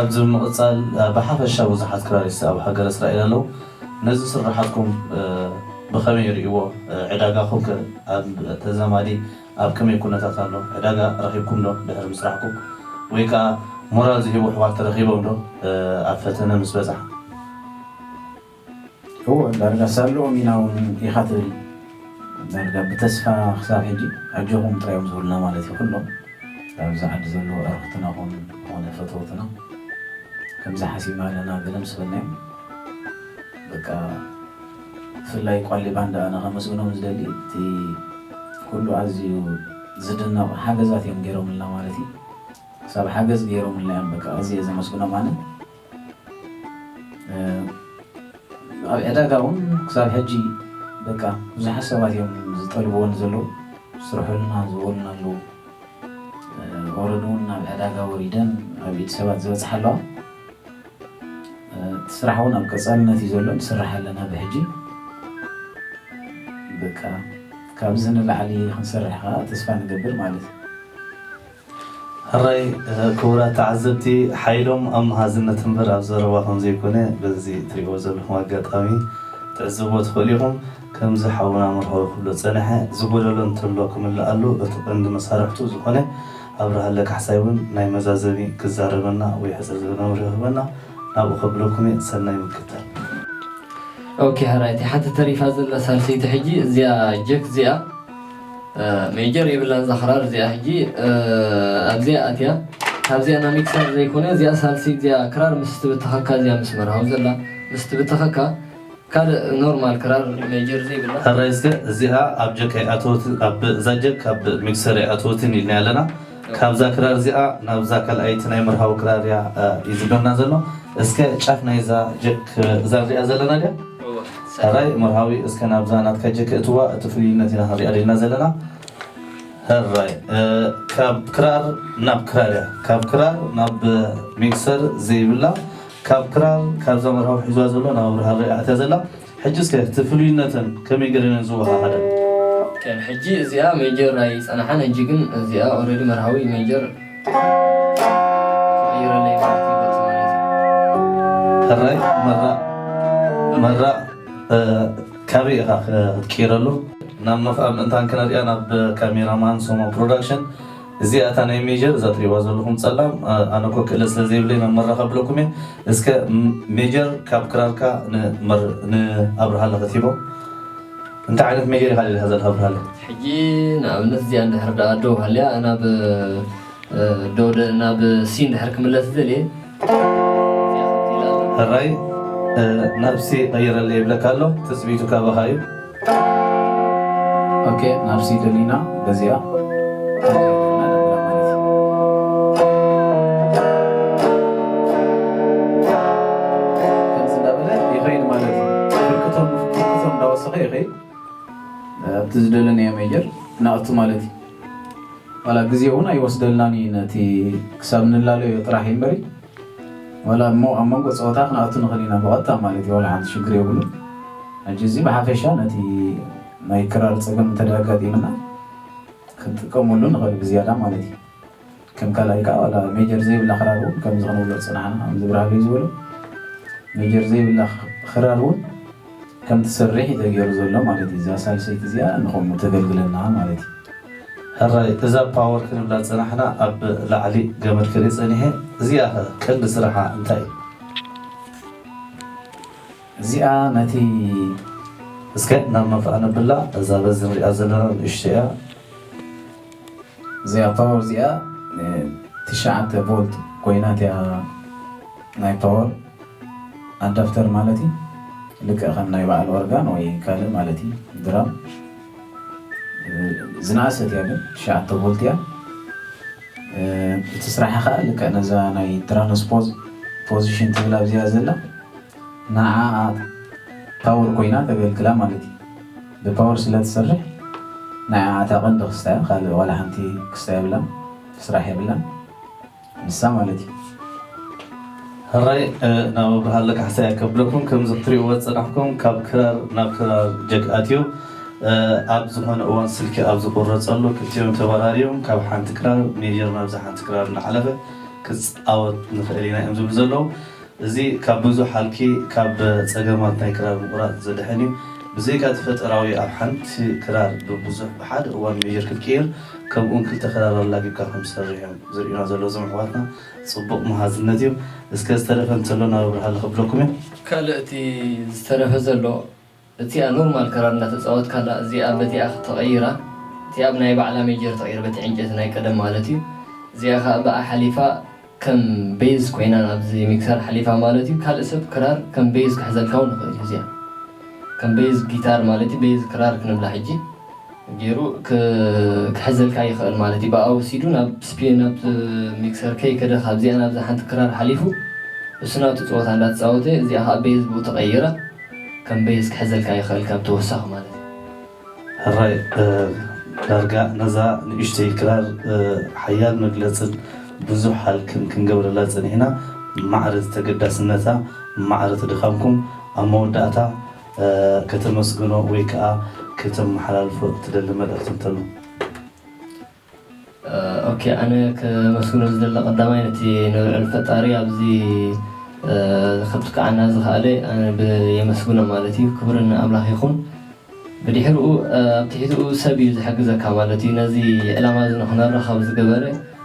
እዚ ብምቕጻል፣ እ፣ ብሓፈሻ ብዙሓት ክራሪስት ኣብ ሃገረ እስራኤል ኣለዉ። ነዚ ስርሓትኩም፣ እ፣ ብኸመይ ይርእይዎ? እ፣ ዕዳጋኹም ከ ኣብ ተዛማዲ ኣብ ከመይ ኩነታት ኣሎ? ዕዳጋ ረኺብኩም ዶ ድሕሪ ምስራሕኩም? ወይ ከኣ ሞራል ዝህቡ ኣሕዋት ተረኺቦም ዶ፣ እ፣ ኣብ ፈተነ ምስ በጽሓ? እወ፣ ዳርጋ ሳልኦም ኢና እውን ኢኻ ትብል። ዳርጋ ብተስፋ ክሳብ ሕጂ ኣጆኹም ጥራይ እዮም ዝብሉና ማለት እዩ። ኩሎም ኣብዚ ዓዲ ዘለዉ ኣዕሩኽትና ኹን ዝኾነ ፈተውትና ከምዚ ሓሲብና ኣለና ገለ ምስ በልና እዮም። በቃ ብፍላይ ቋሊ ባንዳ ኣነ ከመስግኖም ዝደሊ እቲ ኩሉ ኣዝዩ ዝድነቕ ሓገዛት እዮም ገይሮምልና ማለት እዩ። ክሳብ ሓገዝ ገይሮምልና እዮም። በቃ ኣዝየ ዘመስግኖም ኣነ። እ፣ ኣብ ዕዳጋ እውን ክሳብ ሕጂ በቃ ብዙሓት ሰባት እዮም ዝጠልብዎን ዘለዉ፣ ስርሑልና ዝበሉና ኣለዉ። እ፣ ኦረዲ እውን ናብ ዕዳጋ ወሪደን ኣብ ኢድ ሰባት ዝበፅሓ ኣለዋ። እ፣ እቲ ስራሕ እውን ኣብ ቀፃልነት እዩ ዘሎ፣ ንስራሕ ኣለና ብሕጂ። በቃ ካብዚ ንላዕሊ ክንሰርሕ ከዓ ተስፋ ንገብር ማለት እዩ። ሕራይ፣ እ፣ ክቡራት ተዓዘብቲ፣ ሓይሎም ኣብ መሃዝነት እምበር ኣብ ዘረባ ከም ዘይኮነ በዚ እትሪእዎ ዘለኹም ኣጋጣሚ ትዕዘብዎ ትኽእሉ ኢኹም። ከምዚ ሓውና መርሃዊ ክብሎ ጸንሐ፣ ዝጎደሎ እንተሎ ክምልኣሉ እቲ ቀንዲ መሳርሕቱ ዝኾነ ኣብርሃለ ካሕሳይ እውን ናይ መዛዘሚ ክዛረበና ወይ ሕጽር ዝበለ መብርሂ ክህበና ናብኡ ከብለኩም እየ። ሰናይ ምክትታል። ኦኬ፣ ሕራይ፣ እቲ ሓንቲ ተሪፋ ዘላ ሳልሰይቲ ሕጂ እዚኣ ጀክ እዚኣ እ፣ ሜጀር የብላን እዛ ክራር እዚኣ። ሕጂ፣ እ፣ ኣብዚኣ ኣትያ፣ ካብዚኣ ናብ ሚክሰር ዘይኮነ፣ እዚኣ ሳልሲ፣ እዚኣ ክራር ምስ ትብተኸካ፣ እዚኣ ምስ መርሃዊ ዘላ ምስ ትብተኸካ፣ ካልእ ኖርማል ክራር ሜጀር ዘይብላ። ሕራይ እስከ እዚኣ ኣብ ጀክ ኣይኣተወትን፣ ኣብ እዛ ጀክ ኣብ ሚክሰር ኣይኣተወትን ኢልና ኣለና። ካብዛ ክራር እዚኣ ናብዛ ካልኣይቲ ናይ መርሃዊ ክራር እያ፣ እ፣ እዩ ዝብለና ዘሎ። እስከ ጫፍ ናይዛ ጀክ፣ እዛ ንሪኣ ዘለና ድያ? እወ። ሕራይ መርሃዊ እስከ ናብዛ ናትካ ጀክ እትዋ፣ እቲ ፍልይነት ኢና ክንሪኣ ደሊና ዘለና። ሕራይ፣ እ፣ ካብ ክራር ናብ ክራር እያ። ካብ ክራር ናብ ሚክሰር ዘይብላ፣ ካብ ክራር፣ ካብዛ መርሃዊ ሒዝዋ ዘሎ ናብ ኣብርሃ ሪኣ እትያ ዘላ። ሕጂ እስከ እቲ ፍሉይነተን ከመይ ገይረን ዝወሃሃዳ? ከም ሕጂ እዚኣ ሜጀር ኣይጸናሓን፣ ሕጂ ግን እዚኣ ኦልሬዲ መርሃዊ ሜጀር ክቕይረለይ ማለት እዩ፣ በቲ ማለት እዩ። ሕራይ፣ መራ-፣ መራ-፣ እ፣ ካበይ ኢኻ ክ-፣ ክትቅይረሉ? ናብ መፍኣ ምእንታን ክነርእያ ናብ ካሜራማን ሶሞ ፕሮዳክሽን። እዚኣ እታ ናይ ሜጀር፣ እዛ ትሪእዋ ዘለኹም ጸላም፣ እ፣ ኣነ እኮ ክእለት ስለ ዘይብለይ መመራ ከብለኩም እየ። እስከ ም-፣ ሜጀር ካብ ክራርካ ን-፣ መር-፣ ንኣብርሃለ ክትሂቦ። እንታይ ዓይነት ሜጀር ኢኻ ደሊኻ ዘለኻ ኣብርሃለ? ሕጂ ንኣብነት እዚኣ እንድሕር ደኣ ዶ ሃልያ ናብ፣ እ፣ ዶ ደ-፣ ናብ ሲ እንድሕር ክምለስ ዝደልየ፣ እዚኣ ከምዚ ኢላ ኣላ። ሕራይ፣ እ፣ ናብ ሲ ቀይረለይ ይብለካ ኣሎ። ትጽቢቱ ካባኻ እዩ። ኦኬ፣ ናብ ሲ ደሊና በዚኣ ከምዚ ገይርና ደምራ ማለት እዩ። ከምዚ እንዳበለ ይኸይድ ማለት እዩ። ፍርቅቶም፣ ፍርቅቶም እንዳወሰኸ ይኸይድ። ኣብቲ ዝደለናዮ ሜጀር ንኣቱ ማለት እዩ። ዋላ ግዜ እውን ኣይወስደልናን እዩ፣ ነቲ ክሳብ ንላለዮ ጥራሕ እዩ እምበሪ። ዋላ እሞ ኣብ መንጎ ጸወታ ክንኣቱ ንኽእል ኢና ብቐጥታ ማለት እዩ፣ ዋላ ሓንቲ ሽግር የብሉን። ሕጂ እዚ ብሓፈሻ ነቲ ናይ ክራር ጸገም እንተ ደኣ ኣጋጢምና ክንጥቀመሉ ንኽእል ብዝያዳ ማለት እዩ። ከም ካልኣይ ከኣ ዋላ ሜጀር ዘይብላ ክራር እውን ከምዚ ክንብሎ ዝጸናሕና፣ ከምዚ ብርሃለይ ዝበሎ ሜጀር ዘይብላ ክራር እውን ከም ትሰርሕ እዩ ተገይሩ ዘሎ ማለት እዩ። እዛ ሳልሰይቲ እዚኣ ንኸምኡ ተገልግለና ማለት እዩ። ሕራይ፣ እዛ ፓወር ክንብላ ዝጸናሕና ኣብ ላዕሊ ገመድ ክርኢ ጸኒሐ፣ እዚኣ ኸ ቀንዲ ስርሓ እንታይ እዩ? እዚኣ ነቲ እስከ ናብ መፍኣ ነብላ። እዛ በዚ ንሪኣ ዘለና ንእሽቶ እያ። እዚኣ ፓወር እዚኣ፣ እ፣ ትሽዓተ ቮልት ኮይና እቲኣ ናይ ፓወር ኣዳፕተር ማለት እዩ። ልክዕ ከም ናይ በዓል ኦርጋን ወይ ካልእ ማለት እዩ፣ ድራም። እ፣ ዝነኣሰት እያ ግን ትሽዓተ ቮልት እያ። እ፣ እቲ ስራሓ ኸኣ ልክዕ ነዛ ናይ ትራንስፖዝ ፖዚሽን ትብል ኣብዚኣ ዘላ፣ ንዓኣ ፓወር ኮይና ተገልግላ ማለት እዩ። ብፓወር ስለ ትሰርሕ፣ ንዓኣ እታ ቀንዲ ክስታ እያ፣ ካልእ ዋላ ሓንቲ ክስታ የብላን፣ ስራሕ የብላን። ንሳ ማለት እዩ። ሕራይ፣ እ፣ ናብ ኣብርሃለ ካሕሳይ ከብለኩም፣ ከምዚ ክትሪእዎ ዝጸናሕኩም፣ ካብ ክራር ናብ ክራር ጀክ ኣትዩ፣ እ፣ ኣብ ዝኾነ እዋን ስልኪ ኣብ ዝቑረጸሉ፣ ክልቲኦም ተበራርዮም፣ ካብ ሓንቲ ክራር ሜጀር ናብዛ ሓንቲ ክራር እናሓለፈ፣ ክጻወት ንኽእል ኢና እዮም ዝብሉ ዘለዉ። እዚ ካብ ብዙሕ ሃልኪ፣ ካብ ጸገማት ናይ ክራር ምቑራጽ ዘድሕን እዩ። ብዘይካ እቲ ፈጠራዊ ኣብ ሓንቲ ክራር ብብዙሕ ብሓደ እዋን ሜጀር ክትቅይር፣ ከምኡውን ክልተ ክራር ኣላጊብካ ከም ዝሰርሕ እዮም ዝርእዩና ዘለዉ እዞም ኣሕዋትና። ጽቡቕ መሃዝነት እዩ። እስከ ዝተረፈ እንተሎ ናብ ኣብርሃለ ከብለኩም እየ። ካልእ እቲ ዝተረፈ ዘሎ እቲኣ ኖርማል ክራር እንዳተጻወትካላ እዚኣ በቲኣ ተቐይራ፣ እቲኣ ኣብ ናይ ባዕላ ሜጀር ተቐይራ በቲ ዕንጨይቲ ናይ ቀደም ማለት እዩ። እዚኣ ኸኣ ብኣ ሓሊፋ ከም ቤዝ ኮይና ናብዚ ሚክሰር ሓሊፋ ማለት እዩ። ካልእ ሰብ ክራር ከም ቤዝ ክሕዘልካ እውን ይኽእል እዩ። እዚኣ ከም ቤዝ ጊታር ማለት እዩ። ቤዝ ክራር ክንብላ ሕጂ ገይሩ ክ- ክሕዘልካ ይኽእል ማለት እዩ። ብኣ ወሲዱ ናብ ስፒ ናብ ሚክሰር ከይከደ ካብዚኣ ናብዛ ሓንቲ ክራር ሓሊፉ እሱ ናብቲ ጸወታ እንዳተጻወተ እዚኣ ኸኣ ቤዝ ብኡ ተቐይራ ከም ቤዝ ክሕዘልካ ይኽእል ከም ተወሳኺ ማለት እዩ። ሕራይ እ፣ ዳርጋ ነዛ ንእሽተይ ክራር እ፣ ሓያል መግለጽን ብዙሕ ሃልክን ክንገብረላ ጸኒሕና። ማዕረ ተገዳስነታ፣ ማዕረ ድኻምኩም ኣብ መወዳእታ እ፣ ከተመስግኖ ወይ ከኣ ከተመሓላልፎ እትደሊ መልእኽቲ እንተሎ? ኦኬ፣ ኣነ ከመስግኖ ዝደሊ ቀዳማይ ነቲ ንልዑል ፈጣሪ ኣብዚ እ፣ ከብቅዓና ዝኸኣለ ኣነ ብ- የመስግኖ ማለት እዩ። ክብሪ ንኣምላኽ ይኹን። ብድሕሪኡ እ፣ ኣብ ትሕቲኡ ሰብ እዩ ዝሕግዘካ ማለት እዩ። ነዚ ዕላማ እዚ ንኽነራኸብ ዝገበረ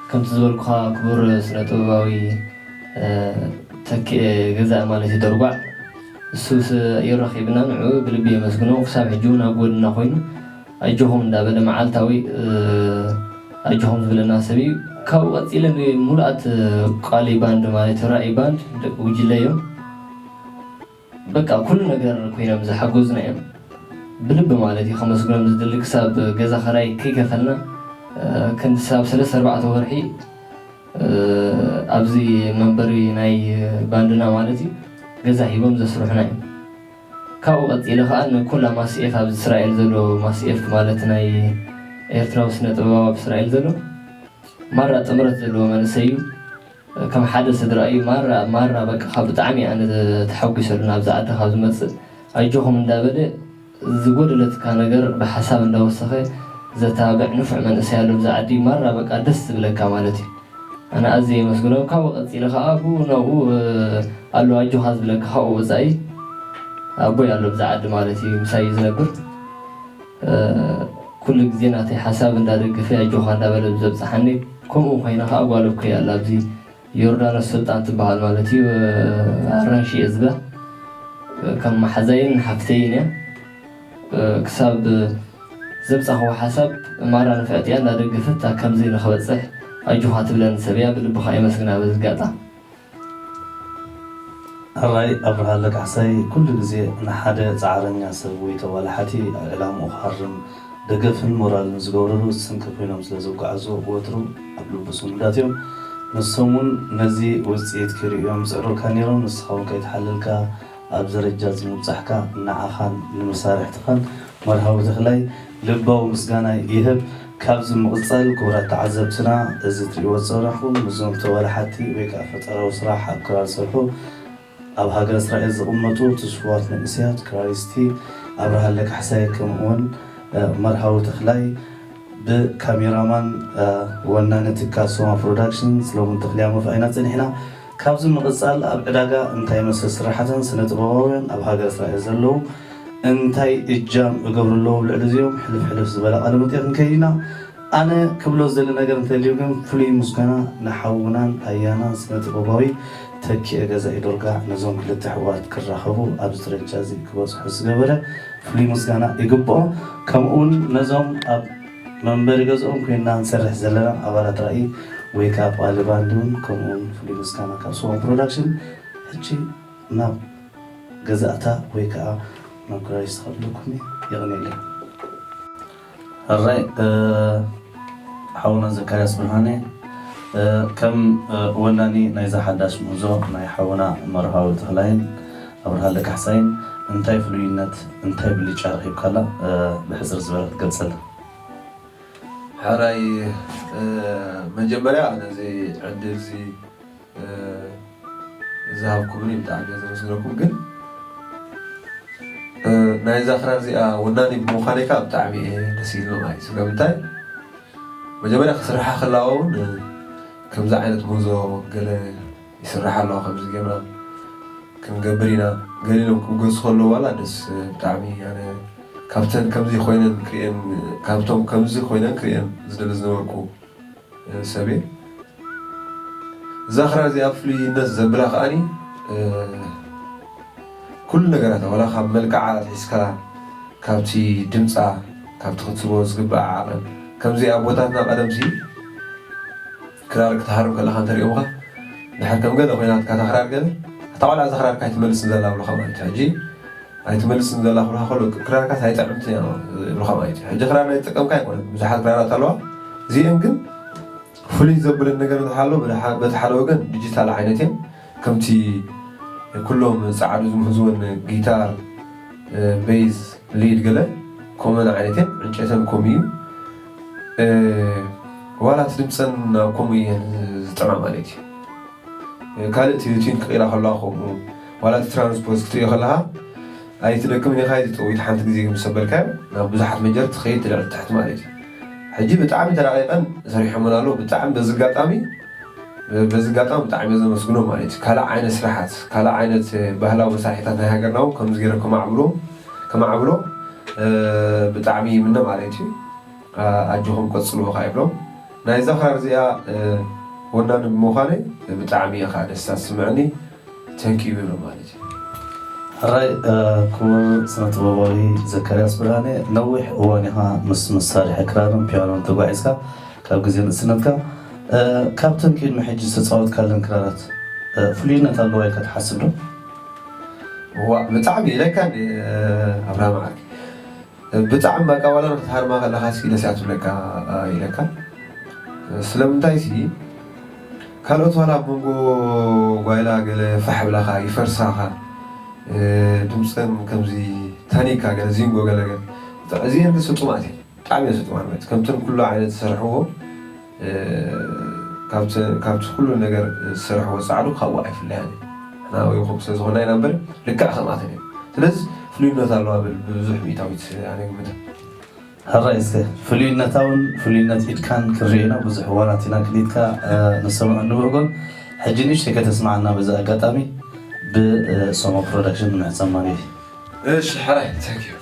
ከምቲ ዝበልኩኻ ክቡር ስነ ጥበባዊ እ፣ ተኪኤ ገዛኢ ማለት እዩ ደርጓዕ እሱ ስ- ይረኺብና ንዕኡ ብልቢ የመስግኖ። ክሳብ ሕጂ እውን ኣብ ጎድና ኮይኑ ኣጆኹም እንዳበለ መዓልታዊ እ፣ ኣጆኹም ዝብለና ሰብ እዩ። ካብኡ ቀፂለ ንሙሉኣት እ፣ ቃሊ ባንድ ማለት ራእይ ባንድ ደቂ ጉጅለ እዮም። በቃ ኩሉ ነገር ኮይኖም ዝሓገዙና እዮም። ብልቢ ማለት እዩ ከመስግኖም ዝደሊ። ክሳብ ገዛ ኸራይ ከይከፈልና እ፣ ክንዲ ሳብ ሰለስተ ኣርባዕተ ወርሒ እ፣ ኣብዚ መንበሪ ናይ ባንድና ማለት እዩ ገዛ ሂቦም ዘስርሑና እዮም። ካብኡ ቀፂለ ከዓ ንኩላ ማስኤፍ ኣብዚ እስራኤል ዘሎ ማስኤፍ ማለት ናይ ኤርትራዊ ስነ ጥበባዊ ኣብ እስራኤል ዘሎ ማራ ጥምረት ዘለዎ መንእሰይ እዩ። ከም ሓደ ስድራ እዩ። ማራ ማራ በቃ ካብ ብጣዕሚ ኣነ ተሓጒሰሉ ናብዚ ዓዲ ካብ ዝመፅእ ኣጆኹም እንዳበለ ዝጎደለትካ ነገር ብሓሳብ እንዳወሰኸ ዘተባብዕ ንፉዕ መንእሰይ ኣሎ ኣብዚ ዓዲ። ማራ በቃ ደስ ዝብለካ ማለት እዩ። ኣነ ኣዝየ የመስግኖ። ካብኡ ቀፂለ ከዓ ኣብኡ ናብኡ ኣሎ ኣጆኻ ዝብለካ ካብኡ ወፃኢ ኣቦይ ኣሎ ኣብዚ ዓዲ ማለት እዩ ምሳይ እዩ ዝነብር። ኩሉ ግዜ ናተይ ሓሳብ እንዳደገፈ ኣጆኻ እንዳበለ ዘብፅሓኒ። ከምኡ ኮይነ ከዓ ጓል እኮ ኣላ ኣብዚ ዮርዳኖስ ስልጣን ትበሃል ማለት እዩ። ኣራንሺ እየ ዝበ ከም መሓዛይን ሓፍተይን እያ። ክሳብ ዘብፃኽዎ ሓሳብ ማራ ንፍዕቲ እያ እንዳደገፈት ኣብ ከምዚ ንክበፅሕ ኣጆኻ ትብለኒ ሰብ እያ። ብልብኻ የመስግና በዚ ኣጋጣሚ። ሕራይ ኣብርሃለ ካሕሳይ ኩሉ ግዜ ንሓደ ጻዕረኛ ሰብ ወይ ተዋላሓቲ ኣብ ዕላምኡ ክሃርም ደገፍን ሞራልን ዝገብርሉ ስንቂ ኮይኖም ስለ ዘጓዕዝዎ ወትሩ ኣብ ልቡ ስኑዳት እዮም። ንሶም እውን ነዚ ውጽኢት ክርእዩ እዮም ዝጽዕሩልካ ነይሮም። ንስኻ እውን ከይተሓለልካ ኣብዚ ደረጃ እዚ ምብጻሕካ ንዓኻን ንመሳርሕትኻን መርሃዊ ተኽላይ ልባዊ ምስጋና ይህብ። ካብዚ ብምቕጻል ክቡራት ተዓዘብትና እዚ ትርእይዎ ዝጸናሕኩም ምስዞም ተዋላሓቲ ወይ ከኣ ፈጠራዊ ስራሕ ኣብ ክራር ዝሰርሑ ኣብ ሃገረ እስራኤል ዝቕመጡ ትስፉዋት መንእሰያት ክራሪስቲ ኣብርሃለ ካሕሳይ ከምኡ እውን መርሃዊ ተኽላይ ብካሜራማን ወናኒ ትካል ሶማ ፕሮዳክሽን ስለሙን ተኽልያ መፍኣይና ጸኒሕና። ካብዚ ምቕጻል ኣብ ዕዳጋ እንታይ መሰል ስራሓትን ስነ ጥበባውያን ኣብ ሃገር እስራኤል ዘለዉ እንታይ እጃም እገብሩ ኣለዉ ኣብ ልዕሊ እዚኦም ሕልፍ ሕልፍ ዝበለ ቃለ መጠይቕ ክንከይድ ኢና። ኣነ ክብሎ ዝደሊ ነገር እንተልዩ ግን ፍሉይ ምስጋና ንሓውናን ኣያናን ስነ ጥበባዊ ተኪኤ ገዛኢ ዶርጋዕ ነዞም ክልተ ኣሕዋት ክራኸቡ ኣብዚ ደረጃ እዚ ክበጽሑ ዝገበረ ፍሉይ ምስጋና ይግብኦ። ከምኡ እውን ነዞም ኣብ መንበሪ ገዝኦም ኮይንና ንሰርሕ ዘለና ኣባላት ራእይ ወይ ከዓ ጳሊ ባንድ እውን ከምኡ እውን ፍሉይ ምስጋና ካብ ስዋን ፕሮዳክሽን። ሕጂ ናብ ገዛእታ ወይ ከዓ ናብ ክራሪስት ከብለኩም እየ። የቕንየለይ። ሕራይ ሓውና ዘካርያስ ብርሃነ ከም ወናኒ ናይዛ ሓዳሽ ምህዞ ናይ ሓውና መርሃዊ ተኽላይን ኣብርሃለ ካሕሳይን እንታይ ፍሉይነት እንታይ ብልጫ ረኺብካላ ብሕፅር ዝበለ ክትገልፀልና? ሕራይ መጀመርያ ነዚ ዕድል እዚ ዝሃብኩምኒ ብጣዕሚ እየ ዘመስግነኩም። ግን ናይዛ ክራር እዚኣ ወናኒ ብምዃነይ ከዓ ብጣዕሚ እየ ደስ ኢልኒ ማለት እዩ። ስለምንታይ መጀመርያ ክስርሓ ከለዋ እውን ከምዚ ዓይነት ምህዞ ገለ ይስራሕ ኣሎ፣ ከምዚ ጌርና ክንገብር ኢና፣ ገሊሎም ክብገሱ ከለዉ ዋላ ደስ ብጣዕሚ ኣነ ካብተን ከምዚ ኮይነን ክርእየን ካብቶም ከምዚ ኮይነን ክርእየን ዝደሊ ዝነበርኩ ሰብ እየ። እዛ ክራር እዚኣ ፍሉይነት ዘብላ ከኣኒ ኩሉ ነገራታ ዋላ ካብ መልክዓ ኣትሒዝካ ካብቲ ድምፃ ካብቲ ክትስቦ ዝግባእ ዓቐን ከምዚ ኣቦታትና ቀደምሲ ክራር ክትሃርም ከለኻ እንተሪኦምኻ ድሕር ከም ገለ ኮይናትካ እታ ክራር ገለ እታ ቆልዓ እዛ ክራርካ ኣይትመልስን ዘላ ብሉኻ ማለት እዩ። ሕጂ ኣይትመልስን ዘላ ክብሉኻ ከሎ ክራርካስ ኣይጥዕምትን እያ ብሉኻ ማለት እዩ። ሕጂ ክራር ናይ ዝጥቀምካ ኣይኮነን ብዙሓት ክራራት ኣለዋ። እዚአን ግን ፍሉይ ዘብለን ነገር እንተሓሎ በቲ ሓደ ወገን ዲጂታል ዓይነት እየን ከምቲ ኩሎም ፃዕዱ ዝምህዝወን ጊታር ቤዝ ሊድ ገለ ኮመን ዓይነት እየን ዕንጨተን ኮም እዩ። ዋላ እቲ ድምፀን ኣብ ከምኡ እየን ዝጥዕማ ማለት እዩ። ካልእ እቲ ቲዩን ክቕይራ ከለዋ ከምኡ ዋላ እቲ ትራንስፖዝ ክትሪኦ ከለኻ ኣይትደክምን ኢኻ ኣይትጠውይት ሓንቲ ግዜ ምስ ኣበልካዮ ናብ ብዙሓት መጀር ትኸይድ ትልዕል ትሕት ማለት እዩ። ሕጂ ብጣዕሚ ተራቂቀን ሰሪሖምን ኣለዉ ብጣዕሚ በዚ ኣጋጣሚ በዚ ኣጋጣሚ ብጣዕሚ እየ ዘመስግኖም ማለት እዩ። ካልእ ዓይነት ስራሓት ካልእ ዓይነት ባህላዊ መሳርሒታት ናይ ሃገርና እውን ከምዚ ገይሮም ከማዕብሎ ከማዕብሎ ብጣዕሚ ይምነ ማለት እዩ። ኣጆኹም ቀጽልዎ ከዓ ይብሎም። ናይዛ ክራር እዚኣ ወናኒ ብምዃነይ ብጣዕሚ እየ ከዓ ደስታ ዝስምዐኒ። ተንኪዩ ይብሎም ማለት እዩ። ሕራይ ክቡር ስነ ጥበባዊ ዘካርያስ ብርሃነ ነዊሕ እዋን ኢኻ ምስ መሳርሒ ክራርን ፒያኖን ተጓዒዝካ ካብ ግዜ ንእስነትካ ካብተን ቅድሚ ሕጂ ዝተፃወትካለን ክራራት ፍሉይነት ኣለዋ ኢልካ ትሓስብ ዶ? እዋ ብጣዕሚ ኢለካ ኣብርሃም ዓርኪ ብጣዕሚ በቃ ዋላ ክትሃርማ ከለኻ እስኪ ደስ እያ ትብለካ ኢለካ። ስለምንታይ ሲ ካልኦት ዋላ ኣብ መንጎ ጓይላ ገለ ፋሕ ብላኻ ይፈርሳኻ ድምፀን ከምዚ ታኒካ ገለ ዚንጎ ገለ ገለ እዚአን ግን ስጡማት እየን ብጣዕሚ እየን ስጡማት ማለት ከምተን ኩሉ ዓይነት ዝሰርሕዎ ካብቲ ኩሉ ነገር ዝሰርሕዎ ፃዕዱ ካብኡ ኣይፍለያን ኢና ወይ ኮም ስለ ዝኾና ኢና እምበር ልክዕ ከምኣተን እዮም ስለዚ ፍሉይነት ኣለዋ ብል ብብዙሕ ሚእታዊት ኣነ ግምተ ሕራይ እስከ ፍሉይነታውን ፍሉይነት ኢድካን ክንርኢ ኢና ብዙሕ እዋናት ኢና ክሊትካ ንሰምዖ ንብህጎን ሕጂ ንእሽተይ ከተስማዓና በዚ ኣጋጣሚ ብሶሞ ፕሮዳክሽን ንምሕፀን ማለት እዩ እሺ ሕራይ thank you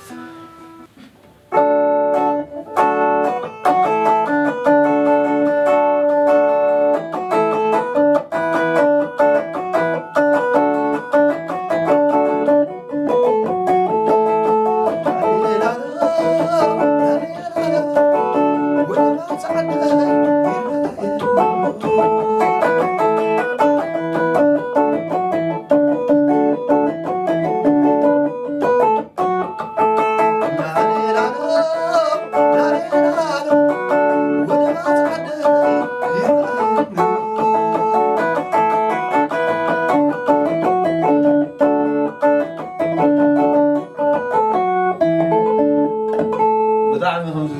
ብጣዕሚ ከምዚ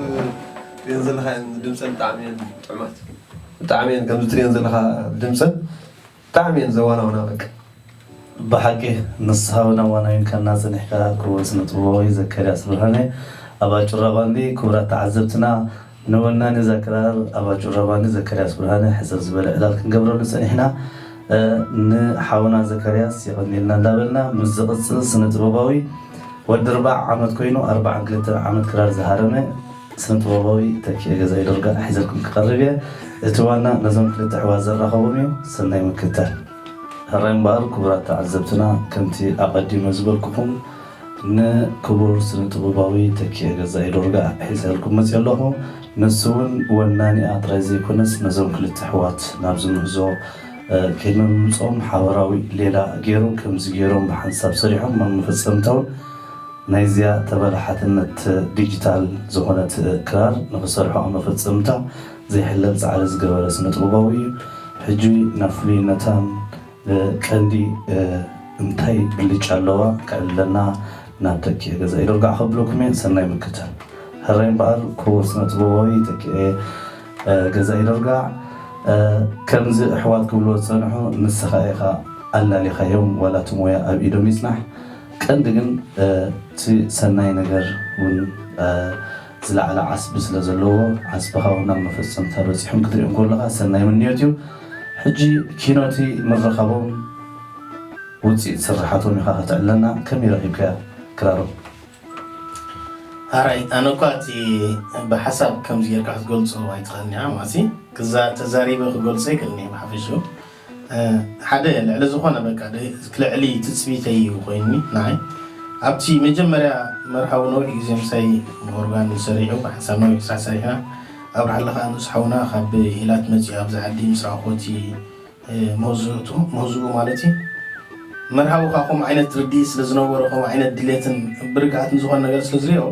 ትሪኦን ዘለኻ ድምፀን ብጣዕሚ እየን ጥዑማት ብጣዕሚ እየን ከምዚ ትሪኦን ዘለኻ ድምፀን ብጣዕሚ እየን ዘዋናውና በቃ ብሓቂ ንስኻ እውን ኣዋናዊንካና ጸኒሕካ ክቡር ስነ ጥበባዊ ዘካርያስ ብርሃነ ኣብ ኣጩራ ባንዲ ክቡራት ተዓዘብትና ንወናኒ እዛ ክራር ኣብ ኣጩራ ባንዲ ዘካርያስ ብርሃነ ሕጽር ዝበለ ዕላል ክንገብረሉ ጸኒሕና ንሓውና ዘካርያስ የቐንየልና እንዳበልና ምስ ዝቕጽል ስነ ጥበባዊ ወዲ ርባዕ ዓመት ኮይኑ ኣርባዓን ክልተን ዓመት ክራር ዝሃረመ ስነ ጥበባዊ ተኪኤ ገዛኢ ዶርጋ ሒዘልኩም ክቐርብ እየ። እቲ ዋና ነዞም ክልተ ኣሕዋት ዘራኸቦም እዩ። ሰናይ ምክትታል። ሕራይ እምበኣር ክቡራት ተዓዘብትና ከምቲ ኣቐዲመ ዝበልኩኹም ንክቡር ስነ ጥበባዊ ተኪኤ ገዛኢ ዶርጋ ሒዘልኩም መፅየ ኣለኹ። ንሱ እውን ወናኒኣ ጥራይ ዘይኮነስ ነዞም ክልተ ኣሕዋት ናብዚ ምህዞ ከይመምፅኦም ሓበራዊ ሌላ ገይሩ ከምዚ ገይሮም ብሓንሳብ ሰሪሖም ናብ መፈፀምታ እውን ናይዚኣ ተበላሓትነት ዲጂታል ዝኾነት ክራር ንኽሰርሖ ኣብ መፈፀምታ ዘይሕለል ፃዕሪ ዝገበረ ስነ ጥበባዊ እዩ። ሕጂ ናብ ፍሉይነታን ቀንዲ እንታይ ብልጫ ኣለዋ ከዕልለና ናብ ተኪኤ ገዛኢ ዶርጋ ከብለኩም እየ። ሰናይ ምክትታል። ሕራይ እምበኣር ክቡር ስነ ጥበባዊ ተኪኤ ገዛኢ ዶርጋ ከምዚ ኣሕዋት ክብልዎ ዝፀንሑ ንስኻ ኢኻ ኣላሊኻዮም ዋላ እቲ ሞያ ኣብ ኢዶም ይፅናሕ ቀንዲ ግን እቲ ሰናይ ነገር እውን ዝለዓለ ዓስቢ ስለ ዘለዎ፣ ዓስብኻ እውን ናብ መፈጸምታ በጺሖም ክትሪኦም ከለኻ ሰናይ ምንዮት እዩ። ሕጂ ኪኖቲ ምርኻቦም ውጽኢት ስርሓቶም ኢኻ ከተዕልለና። ከመይ ረኺብካያ ክራሮም? ኣራይ ኣነ እኳ እቲ ብሓሳብ ከምዚ ጌርካ ክትገልጾ ኣይትኽእልን ኢኻ ማሲ ክዛ ተዛሪበ ክገልጾ ይክእልኒ ብሓፈሽኡ ሓደ ልዕሊ ዝኾነ በቃ ልዕሊ ትጽቢተይ እዩ ኮይኑኒ ንዓይ ኣብቲ መጀመርያ መርሃዊ ነዊሕ ግዜ ምሳይ ኦርጋን ሰሪሑ ብሓንሳብ ነዊሕ ስራሕ ሰሪሕና ኣብርሃለ ከዓ ንስ ሓውና ካብ ኢላት መፂኡ ኣብዚ ዓዲ ምስ ረኣኹ እቲ ምህዝኡ ማለት እዩ መርሃዊ ከዓ ከምኡ ዓይነት ርድኢት ስለ ዝነበሮ ከምኡ ዓይነት ድሌትን ብርግኣትን ዝኾነ ነገር ስለ ዝሪኦ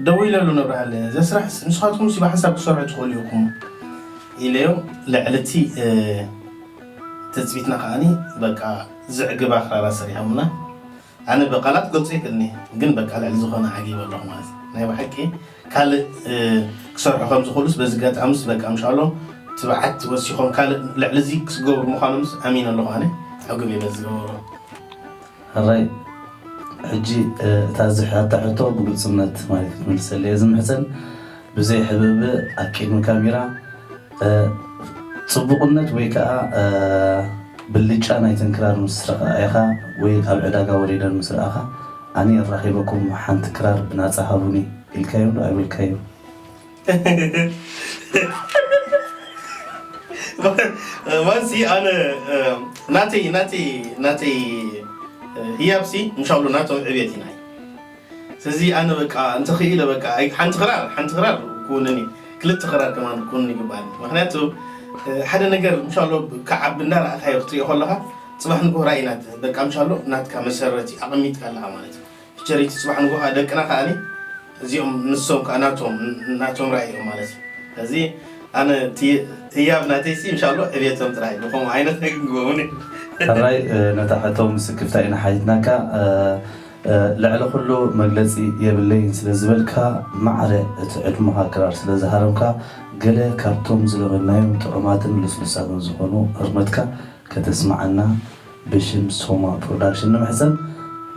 ደዊለሉ ነብርሃለ እዚ ስራሕ ንስኻትኩም ሲ ብሓንሳብ ክሰርሑ ትኽእሉ ኢኹም ኢለዮ ልዕሊ እቲ ትፅቢትና ከዓኒ በቃ ዘዕግባ ክራራ ሰሪሖምና ኣነ ብቃላት ገልፆ ይክእልኒ ግን በቃ ልዕሊ ዝኾነ ዓጊበ ኣለኹ ማለት እዩ ናይ ብሓቂ ካልእ ክሰርሑ ከም ዝኽእሉስ በዚ ጋጣምስ በቃ ምሻሎም ትብዓት ወሲኾም ካልእ ልዕሊ እዚ ክስገብሩ ምዃኖምስ ኣሚነ ኣለኹ ኣነ ዓግብ እየ በዚ ዝገበሩ ሕራይ ሕጂ እታ ዝሕታ ሕቶ ብግልፅነት ማለት ክትምልሰለይ እየ ዝምሕፀን ብዘይ ሕብእብእ ኣብ ቅድሚ ካሜራ ፅቡቕነት ወይ ከዓ ብልጫ ናይተን ክራር ምስ ረኣኻ ወይ ኣብ ዕዳጋ ወሪደን ምስ ረኣኻ ኣነ የራኺበኩም ሓንቲ ክራር ብናፃ ሃቡኒ ኢልካዮም ዶ ኣይበልካዮም ማንሲ ኣነ ናተይ ናተይ ናተይ ህያብሲ ምሻሉ ናቶም ዕብየት ኢና ስለዚ ኣነ በቃ እንተኽኢለ በቃ ሓንቲ ክራር ሓንቲ ክራር ክውንን ክልተ ክራር ከማን ክውንን ይግባል ምክንያቱ ሓደ ነገር ምሻሎ ክዓቢ እንዳረኣካዮ ክትሪኦ ከለካ ፅባሕ ንግሆ ራእይ ናት በቃ ምሻሎ ናትካ መሰረቲ ኣቐሚጥካ ኣለካ ማለት እዩ ቸሪቲ ፅባሕ ንግሆ ከዓ ደቅና ከዓኒ እዚኦም ንሶም ከዓ ናቶም ናቶም ራእይ እዮም ማለት እዩ ስለዚ ኣነ ህያብ ናተይሲ ምሻሎ ዕብየቶም ጥራይ ብከምኡ ዓይነት ኣይግንግቦምን ሕራይ ነታ ሕቶ ምስክፍታ ኢና ሓቲትናካ ልዕሊ ኩሉ መግለፂ የብለይን ስለ ዝበልካ ማዕረ እቲ ዕድመኻ ክራር ስለ ዝሃረምካ ገለ ካብቶም ዝለበልናዮም ጥዑማትን ልስሉሳትን ዝኾኑ ህርመትካ ከተስምዓና ብሽም ሶማ ፕሮዳክሽን ንምሕፀን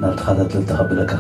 ናብ ተኸታተልቲ ከብለካ።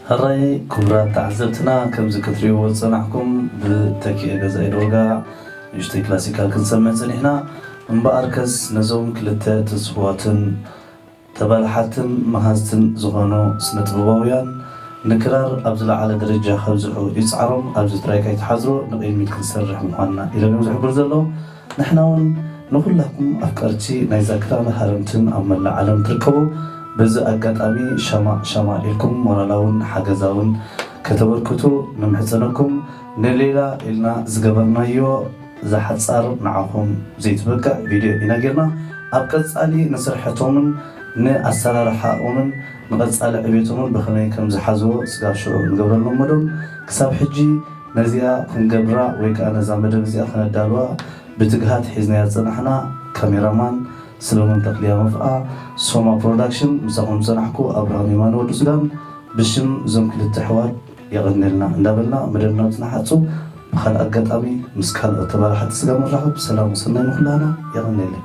ሕራይ ክቡራት ተዓዘብትና ከምዚ ክትሪእዎ ዝጸናሕኩም ብተኪኤ ገዛኢ ዶርጋ ንእሽተይ ክላሲካል ክንሰምዕ ጸኒሕና። እምበኣርከስ ነዞም ክልተ ትስፉዋትን ተባላሓትን መሃዝትን ዝኾኑ ስነ ጥበባውያን ንክራር ኣብ ዝለዓለ ደረጃ ከብዝሑ ይጽዓሮም ኣብዚ ጥራይ ከይትሓዝሮ ንቕድሚት ክንሰርሕ ምዃንና ኢሎም እዮም ዝሕብሩ ዘለዉ። ንሕና እውን ንኹላኩም ኣፍቀርቲ ናይ ዛክራ ሃረምትን ኣብ መላእ ዓለም ትርከቡ በዚ ኣጋጣሚ ሸማእ ሸማእ ኢልኩም ሞራላውን ሓገዛውን ከተበርክቱ ንምሕጸነኩም ንሌላ ኢልና ዝገበርናዮ ዝሓጻር ንዓኹም ዘይትበቅዕ ቪድዮ ኢና ጌርና ኣብ ቀጻሊ ንስርሐቶምን ንኣሰራርሓኦምን ንቐጻሊ ዕቤቶምን ብኸመይ ከም ዝሓዝዎ ስጋብ ሽዑ ንገብረሎም መዶም ክሳብ ሕጂ ነዚኣ ክንገብራ ወይ ከዓ ነዛ መደብ እዚኣ ከነዳልዋ ብትግሃት ሒዝናያ ዝፀናሕና ካሜራማን ስለሙን ተክልያ መፍኣ ሶማ ፕሮዳክሽን ምሳኹም ዝፀናሕኩ ኣብርሃም የማነ ወዲ ሱዳን ብሽም እዞም ክልተ ኣሕዋት የቐንየልና እንዳበልና መደብና ብፅናሓፁ ብካልእ ኣጋጣሚ ምስ ካልኦት ተባላሓቲ ስጋ ምራኸብ ሰላም ወሰናይ ንኩላህና የቐንየለይ